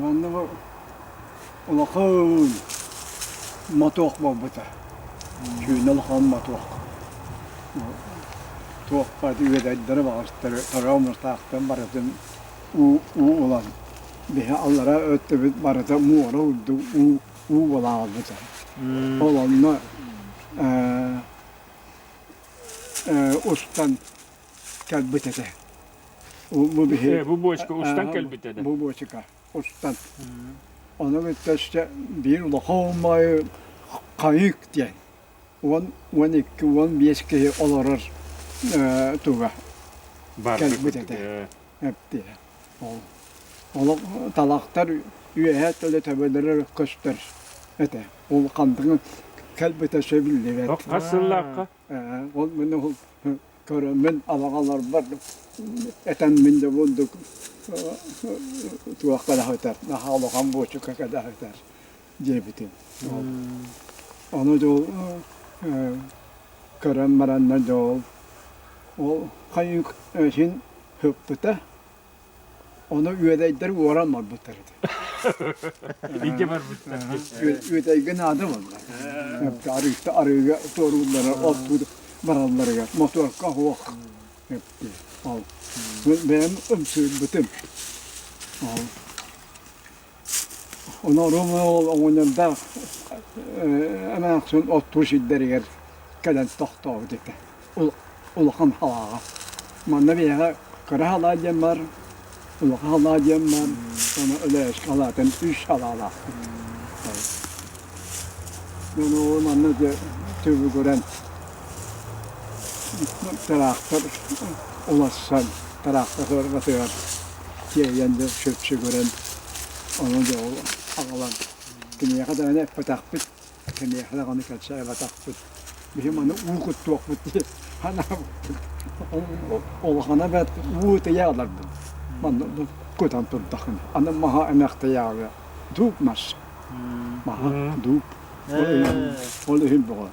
Манна бу улахан мотуок буолбута. Сүүнэ улахан мотуок. Туох баар үөдэйдэри баҕастары тоҕо барытын уу уу ылан биһи аллара өттүбүт барыта муора үрдүк уу уу буолаабыта. Ол онно устан кэлбит этэ. Бу биһи Бу буочка устан кэлбит этэ. Бу буочка устан. Ону кытта өссө биир улахан баайы хайык диэн 10, 12, 15 киһи олорор туга кэлбит этэ. Эптиэ. Ол олох талахтар үөһээ төлө төбөлөрө көстөр этэ. Ол хантан кэлбитэ сөбүллүбэт. Хас сыллаахха? Ол мин ол көрөммүн абаҕаларбар этэммин да бурдук туох кэлэһитэр, наһаа улахан буочука кэлэһитэр диэбитим. Ону дьол көрөн баранна дьол ол хайык син хыппыта Ону үөдэйдэр уоран барбыттар этэ. Илдьэ барбыттар. Үөдэйгэ наада буолла. Арыыта арыыга туорууллара оттуу баралларыгар мотуорка суох. Ол бэйэм ымсыырбытым. Ол Онорум ол оҕонньордоох эмээхсин оттуу сирдэригэр кэлэн тохтообут этэ. Улахан халааҕа. Манна биһиэхэ кыра халаа диэн баар, улахан халаа диэн баар, уонна Өлөөскө халаатын үс халаалаахпыт. Ону манна дьэ түбүгүрэн тыраахтар уларсан, тыраахтар сыарҕатыгар тиэйэн дьэ сүпсүгүрэн ону дьэ ол аҕалан киниэхэ даҕаны эппэтэхпит, киниэхэ даҕаны кэпсээбэтэхпит. Биһи маны уу куттуохпут дии санаабыппыт. Улахана бэрт уу тыйа аларбын. Манна кутан турдахына. Аны маһа эмэхтэйээҕэ дууп мас. Маһа дууп. Ол иһин бөҕө.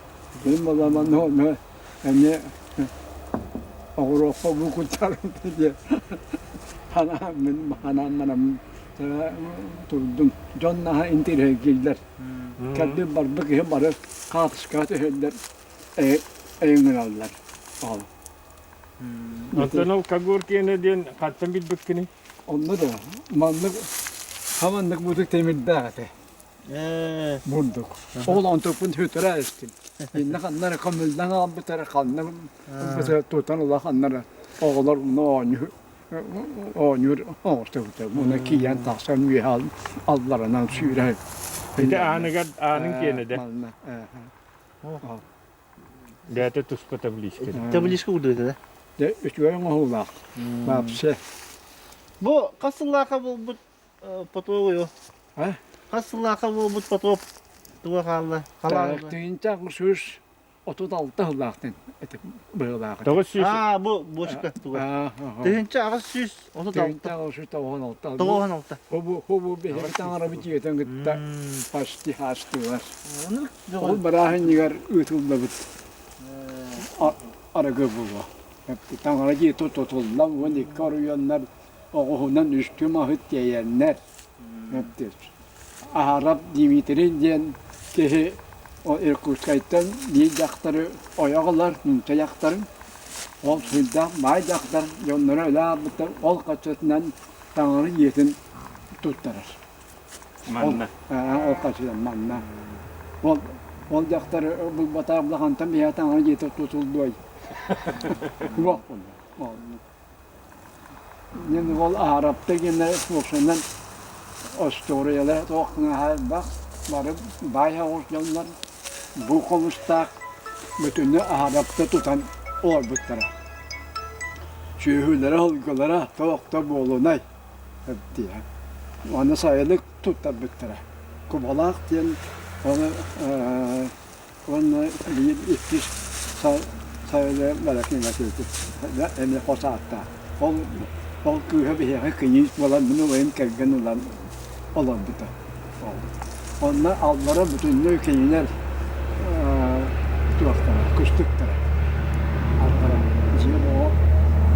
Мин баламан эмиэ оҕуруокка уу куттарым диye ханаан мин ханаан манам турдум. Дьон наһаа интириэһиргииллэр. Кэлбит барбыт киһи бары хаартыскаҕа түһэллэр, өйүҥүраллар. Ол. Оттон ол Кагор киэнэ диэн хантан билбиккиний? Онно да маннык хаманнык бутук тимирдээх этэ. Бурдук. Ол онтукпун сүтэрэ истим. Инна ханнара көмүллэн аалбыттара ханна тутан улаханнара оҕолор оонньуу оонньуур оҥостубута. Муна киирэн тахсан үөһэ алларанан сүүрэ. Ити ааныгар аанын киэнэ да. Бэйэтэ туспа табличка. Табличка курдук этэ да? Дьэ үчүгэй оҥоһуулаах. Вообще. Бу хас сыллаахха буолбут потогу А? Хас сыллаахха буолбут потоп туга хаалла? Халаан. Тыынча 836 сыллаахтын этим быһыылаах. 900 Аа, бу бочка туга. 1836. 1896. 96. Хобу хобу биһиги таҥарабыт дьиэтин кытта почти хаастылар. Ол барааһынньыгар ыытыллыбыт арыгы буолуо. Таҥара дьиэтэ тутуллан 12 оройуоннар оҕуһунан үстүү маһы тиэйэннэр Аһарап Дмитрий диэн киһи Иркутскайтан биир дьахтары ойох ылар, нуучча дьахтарын. Ол сүрдээх баай дьахтар дьонноро өлө хаалбыттар, ол хаччытынан таҥара дьиэтин туттарар. Манна. Ол хаччытынан манна. Ол ол дьахтар булбатах улахантан биһиэхэ таҥара дьиэтэ тутуллуой? Суох буолла. Мин ол Арабта гына суохсунан остуоруйалара туох наһаа бары баай оҕус дьоннор бу хомустаах бүтүннүү Арабта тутан олорбуттара. Сүөһүлэрэ, сылгылара туох да буолунай диye. Аны сайылык туттарбыттара. Кубалаах диэн оны Уонна биир иккис сайылы Валентина эмиэ хос ааттаах. Ол ол кыыһа биһиэхэ киниис буолан мин убайым кэргэн ылан олорбута. Онно аллара бүтүннүү кинилэр туохтара, кыстыктара. Аллара дьиэ оҕо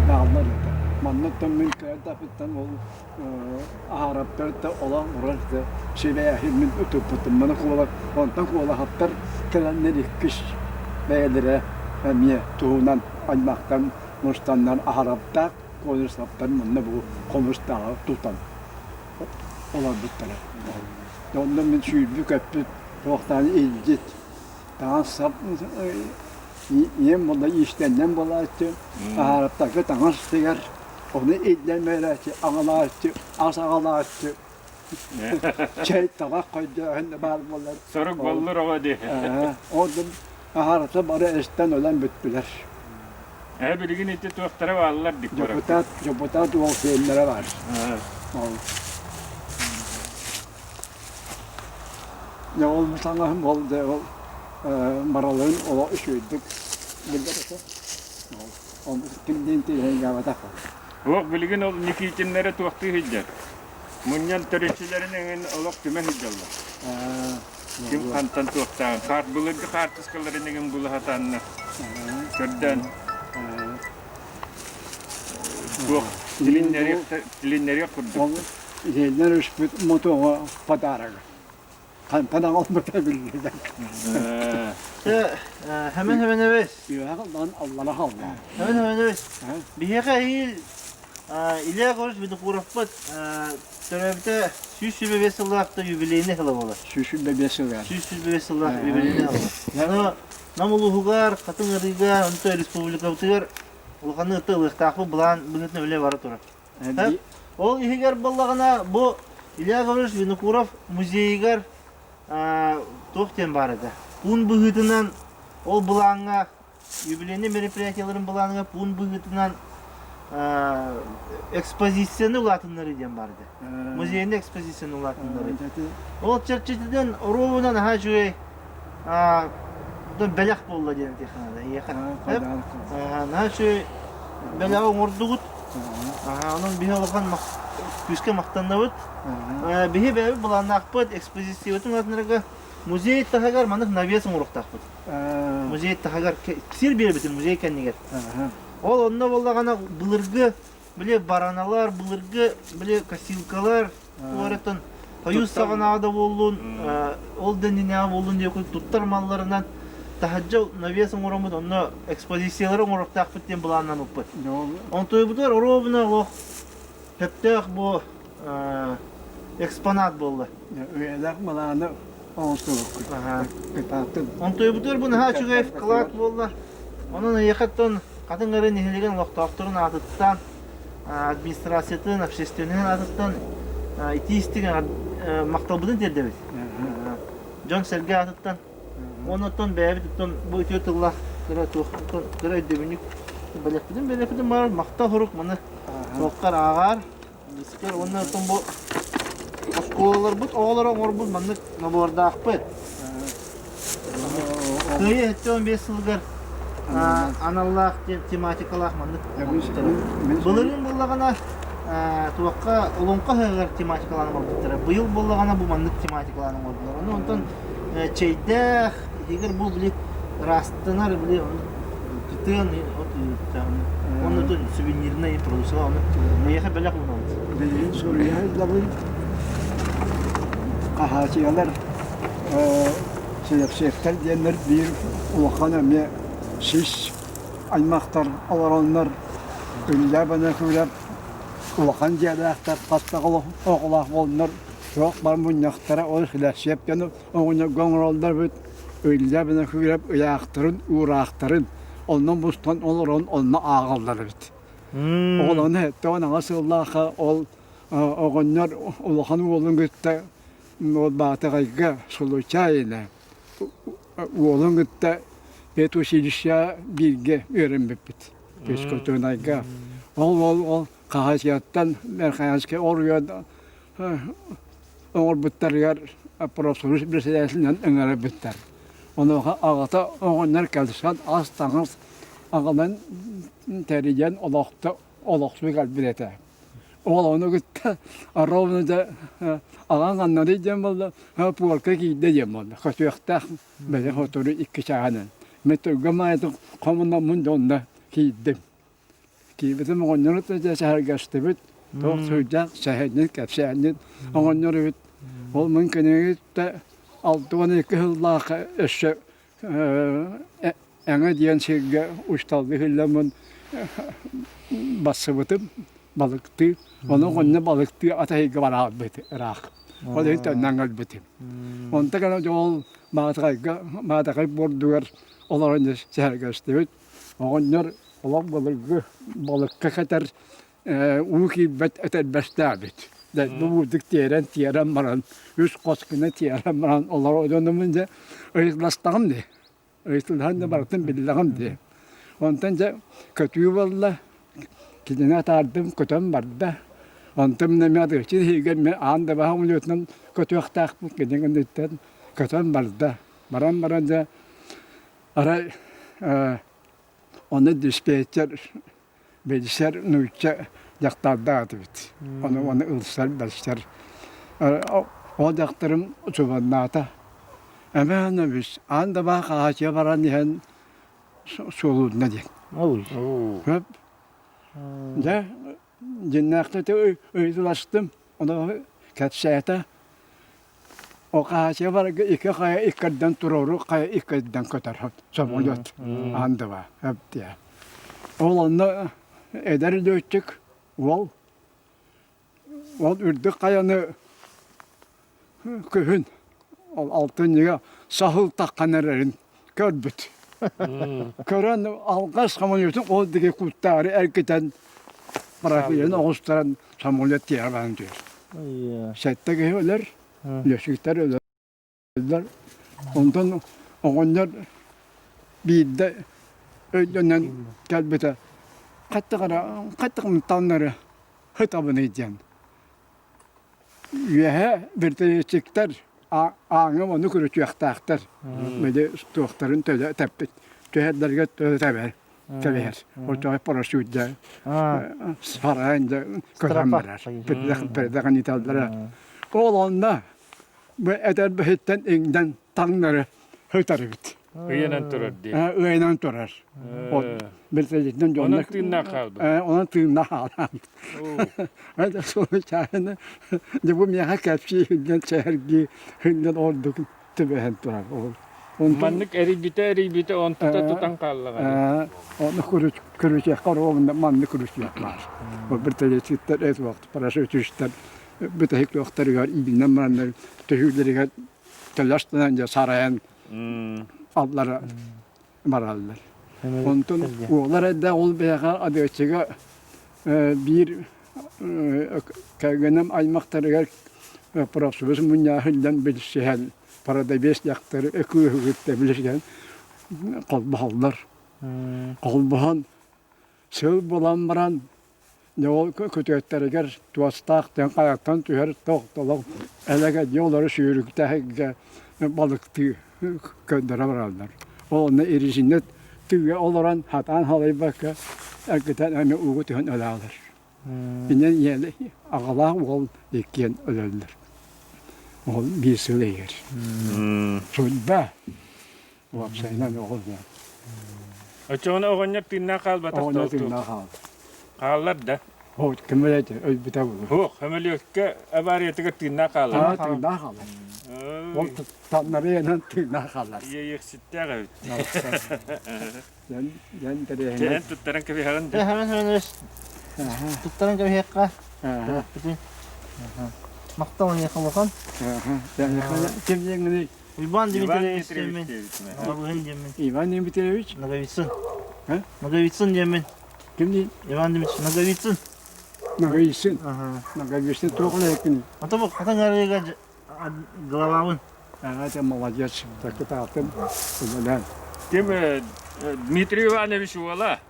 бааллар этэ. Манныттан мин кыайдаппыттан ол аһараптар да олох уран да сибээһин мин туппутум. Маны куола онтон куолаһаптар кэлэннэр иккис бэйэлэрэ эмиэ туһунан аймахтан мустаннар аһараптаах куолусаптар манна бу хомустааҕы тутан олорбуттара. Онно мин сүүрбүт-көппүт туохтаан илдьит таҥас-сап ийэм буолла иистэнньэҥ буолааччы, аһаараттарга таҥас тигэр, ону иллэмээрээччи, аҕалааччы, ас аҕалааччы, чэй табах хойдооһун да баар буолар. Сорук боллур оҕо дии. Ол аһаарата бары эстэн өлөн бүттүлэр. Ээ билигин ити туохтара бааллар дик Депутат, депутат уол сиэннэрэ бар. Ол. Дьэ ол саҥаһым ол дьэ ол бараларын олох үчүгэйдик билбэт этэ. Ол кимниин тииһэйгээбэтэх. Уох билигин ол Никитиннэрэ туохтуу сылдьар. Мунньан төрүччүлэрин эҥин олох түмэ сылдьаллар. Ким хантан туохтааҕын, хаар былыргы хаартыскаларын эҥин була сатааннар көрдөөн туох тилиннэриэх курдук. Ол итиннэр үспүт мотуоҕа подарок. Хантан аҕалбыта биллибэт. Хэмэн Хэмэнэбис. Үөһэ аллан аллара халлаан. Хэмэн Хэмэнэбис. Биһиэхэ эһиил Илья Егорович Винокуровпыт төрөөбүтэ 125 сыллаахта юбилейный сыла буолар. 125 сыллаах. 125 сыллаах юбилейный сыла. Аны Нам улууһугар, Хатыҥ Арыыга, онто республикабытыгар улаханнык ытта ылыахтаахпыт былаан быһыытынан үлэ бара турар. Ол иһигэр буоллаҕына бу Илья Гаврилович Винокуров музейыгар туох диэн баар этэ? Пуун быһыытынан ол былааҥҥа юбилейный мероприятиеларын былааныгар пуун быһыытынан экспозицияны улаатыннарыы диэн баар этэ. Музейный экспозицияны улаатыннарыы. Ол чэрчитинэн оруобуна наһаа үчүгэй бэлэх буолла диэн этиэххэ наада эйиэхэ. Наһаа үчүгэй бэлэҕи оҥордугут. Онон биһи улахан күүскэ махтаннабыт. Биһи бэйэбит былааннаахпыт экспозициябытын улаатыннарарга музей таһыгар маннык навес оҥоруохтаахпыт. Музей таһыгар сир биэрбитим музей кэннигэр. Ол онно буоллаҕына былыргы били бараналар, былыргы били косилкалар туораттан Союз саҕанааҕы да буоллун, ол да иннинээҕи буоллун диэки туттар малларынан таһырдьа навес оҥороммут, онно экспозициялары оҥоруохтаахпыт диэн былааннаммыппыт. Онтуйбутугар оруобуна олох сөптөөх бу экспонат буолла. Үйэлээх былааны оҥостубуккут. Кытаатын. Онтуйбутугар бу наһаа үчүгэй вклад буолла. Онон эйиэхэттэн Хатыҥ Арыы нэһилиэгин олохтоохторун аатыттан, администрациятын, общественнай аатыттан итии-истиҥ махталбытын тиэрдэбит. Дьон-сэргэ аатыттан. Оннуттан бэйэбит оттон бу үтүө тыллаах кыра туох кыра өйдөбүнньүк бэлэхпитин бэлэхпитин баар махтал сурук маны суоххар ааҕаар Искэр уонна оттон бу оскуолаларбыт оҕолоро оҥорбут маннык набордаахпыт. Кыайыы 75 сылыгар аналлаах тематикалаах маннык оҥорбуттара. Былырыын буоллаҕына туохха олоҥхо ыһыаҕар тематикалаан оҥорбуттара. Быйыл буоллаҕына бу маннык тематикалаан оҥордулар. Ону онтон чэйдээх, иһигэр бу били ыраастанар били кытыан Онно сувенирнай продукция ону эйиэхэ бэлэх уунабыт. Билигин суруйа сылдьабын. Хаһаачыйалар Силэпсиэптэр диэннэр биир улахан эмиэ сис аймахтар олороннор Илья Бонакуров улахан дьиэлээхтэр хас да оҕолоох буолнар суох бар мунньахтара ол Силэпсиэп диэн оҕонньорго оҥороллор эбит Илья Бонакуров ыйаахтарын уураахтарын онно мустан олорон онно ааҕаллар эбит. Ол ону 78 сыллаахха ол оҕонньор улахан уолун кытта ол Баатаҕайга случайно уолун кытта педучилище бииргэ үөрэммиппит Пескотунайга. Ол ол ол Хаһаачыйаттан Верхоянскай оройуон оҥорбуттарыгар профсоюз председателинэн ыҥырбыттар. Онуоха аҕата оҕонньор кэлсэн ас-таҥас аҕалан тэрийэн олохто олохсуй кэлбит этэ. Ол ону кытта ровно да аҕаҥ аннарый диэн буолла, пуорка киирдэ диэн буолла. Көтүөхтээх бэйэ сотору икки чааһынан. Мен түргэн маайытык хомунаммын да онно киирдим. Киирбитим оҕонньору да сэһэргэстибит, туох сүрдээх сэһэнньит, кэпсээнньит оҕонньор эбит. Ол мин кинигиттэ 62 сыллаахха өссө Эҥэ диэн сиргэ усталыы иһиллэммин бассыбытым балыктыы. Ону онно балыктыы атаһыйга бараабыт ыраах. Ол иһин төннөн кэлбитим. Онто кэлэн дьэ ол Маатаҕайга Маатаҕай буордугар олорон сэһэргэстибит. Оҕонньор олох былыргы балыкка кэтэр уу киирбэт этэрбэстээбит. Бу бурдук тиэрэн-тиэрэн баран, үс хос гына тиэрэн баран олорор дьонумун дьэ ыйыталастаҕым дии. Ыйыталаһан да барытын биллэҕим дии. Онтон дьэ көтүү буолла, кинини атаардым, көтөн барда. Онтон мин эмиэ адыаччы иһигэр мин аан да баһа самолетунан көтүөхтээхпин кини гыныттан көтөн барда. Баран баран дьэ арай ону диспетчер билсэр нуучча дьахтардаах этибит. Ону ону ылсар бэрсэр. Ол дьахтарым субаннаата. Эмээн аан да баа хаачыйа баран иһэн суолунна диэн. Көп. Дьэ, дьиннээхтэ ыйытыластым. Ону кэпсээтэ. Окаачыга барарга икки хайа иккэрдэн туруору хайа иккэрдэн көтөр самолет андыба эптиэ. Ол онно эдэр летчик уол ол үрдүк хайаны күһүн ол алтынньыга саһыл таххан эрэрин көрбүт. Көрөн алҕас самолетун ол диги куттаары эргитэн парапианы оҕустаран самолет тиэҕэ баран түһэр. Сэттэ киһи өлөр, лөсүктэр өлөллөр. Онтон оҕонньор биирдэ өйдөнөн кэлбитэ хаттах эрэ хаттах таҥнары һытабыный диэн. Үөһэ вертолетчиктэр ааҥҥа ону күрүтүөхтээхтэр. Били туохтарын төлө тэппит түһэрдэргэ төлө тэбэр кэбиһэр. Оччоҕо парашют дьэ сарайан дьэ көтөн барар. Передаҕын италлара. Ол онно бу этэрбэһиттэн иҥнэн таҥнары һытар эбит. Ыйанан турар дии. Ыйанан турар. Биртэлитинэн дьоннор Онон тыыннаах хаалбыт. Онон тыыннаах хаалан. Это случайно. Дьэ бу миэхэ кэпсии хүннэн сэһэргии хүннэн ордук түбэһэн турар. Маннык эрийбитэ эрийбитэ онтута тутан хааллаҕа. Ону күрүчүөххэ оруобунна маннык күрүчүөх баар. Ол биртэлиэчиттэр эт уохт парашютистар бүтэһик туохтарыгар иилинэн бараннар төһүүлэригэр төлөстөнөн дьэ сарайан аллара бараллар. Онтон уолар эрдэ ол бэйэҕэ адыаччыга биир кэргэним аймахтарыгар профсоюз мунньаҕа сылдьан билсиһэн продавец дьахтары кыыһы кытта билсиһэн холбоһоллор. Холбоһон сыл буолан баран Дьэ ол күтүөттэригэр туостаах диэн хайаттан түһэр тохтолох элэгэдьи олору сүүрүктэһэргэ балыктыы көрдөрө бараллар. Ол онно иризинэ тыыга олорон хатаан халыйбакка эргитэн эмиэ ууга түһэн өлөөлөр. Инэн ийэлэ аҕалаах уол иккиэн өлөллөр. Ол биир сыл иһигэр. Судьба Уопсайынан оҕо диэн. Оччоҕуна оҕонньор тыыннаах хаалбатах Оҕонньор тыыннаах хаалбат. Хааллар да? Оо, ким билээти, өлбүтэ буолуо. Суох, сөмөлүөккэ авариятыгар тыыннаах хаалар. Аа, тыыннаах хаалар. Ол таннарыйанан тыыннаах хаалар. Иэйиэхситтээх эбит. Дьэн, дьэн тэрээһинэ. Дьэн туттаран кэбиһэҕин да. Hemen hemen туттаран кэбиһиэххэ. Махтал эйиэхэ улахан. Ким диэҥҥиний? Иван Иван Дмитриевич Дмитриевич диэммин. диэбит мэ. Ноговицын диэммин. Иван Дмитриевич? Ноговицын. А? Ноговицын диэммин. Ким диин? Иван Дмитриевич Ноговицын. Ноговицын. Ага. Ноговицын туох үлэһиккиний? А то бу хатан арыыга главабын. Аа, это молодец. Такытаатын үлэлээн. Ким Дмитрий Иванович уола?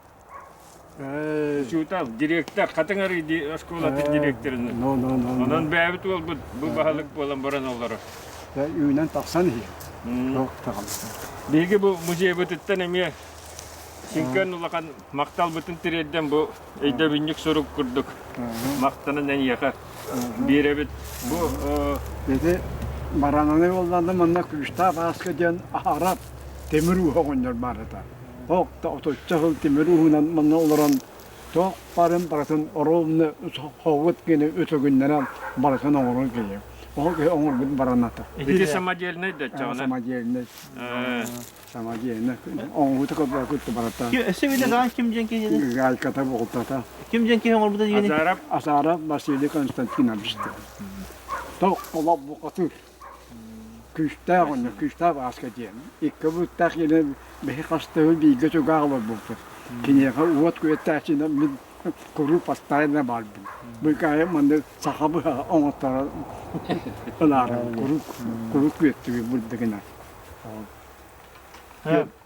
Учуутал, директор, Хатыҥ Арыы оскуолатын директорын. Ну, ну, ну. Онон бэйэбит уолбут бу баһылык буолан баран олорор. Үүнэн тахсан иһиэ. Туох даҕаны. Биһиги бу музейбытыттан эмиэ сүҥкэн улахан махталбытын тириэрдэн бу өйдөбүнньүк сурук курдук махтанан эйиэхэ биэрэбит. Бу Ити барананы буоллаҕына манна күүстээх Бааска диэн аһара тимир ууһа оҕонньор баар этэ. Ох, отучча сыл тимир ууһунан манна олорон Туох барын барытын оруобуна хоҕут гына үтүгүннэрэн барытын оҥорон кэлиэ. Ол киһи оҥорбут бараната. Ити самодельный да чаҕына? Самодельный. Самодельный. Оҥоһута кытта барата. Өссө билэ даҕан ким диэн киһи? Гайката, буолтата. Ким диэн киһи оҥорбута диэни? Азаров. Азаров Василий Константинович. Тоқ олох букатыр. Күүстээх онно күүстээх ааска диэн. Икки быттаах иэнэ биһи хастыы бииргэ чугаах олорбуппут. Киниэхэ уот күөттээччинэн мин куруук постоянно баарбын. Быыкаайа маннык саха быһаҕа оҥотторо ылаарым. Куруук куруук күөттүүбүт бурдугунан.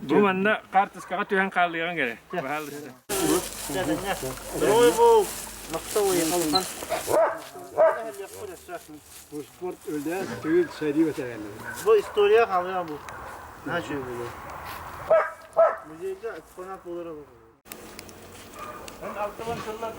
Бу манна хаартыскаҕа түһэн хаалыаҕыҥ эрэ. Баһаалыста. Здоровый был! Махтал улахан. Успуорт үлэ, түүл, сэрии бэтэрээнэ. Бу история хаалыа бу. Наһаа үчүгэй буолуо. Музейга экспонат буолара бу. Эн алтыбан сыллар.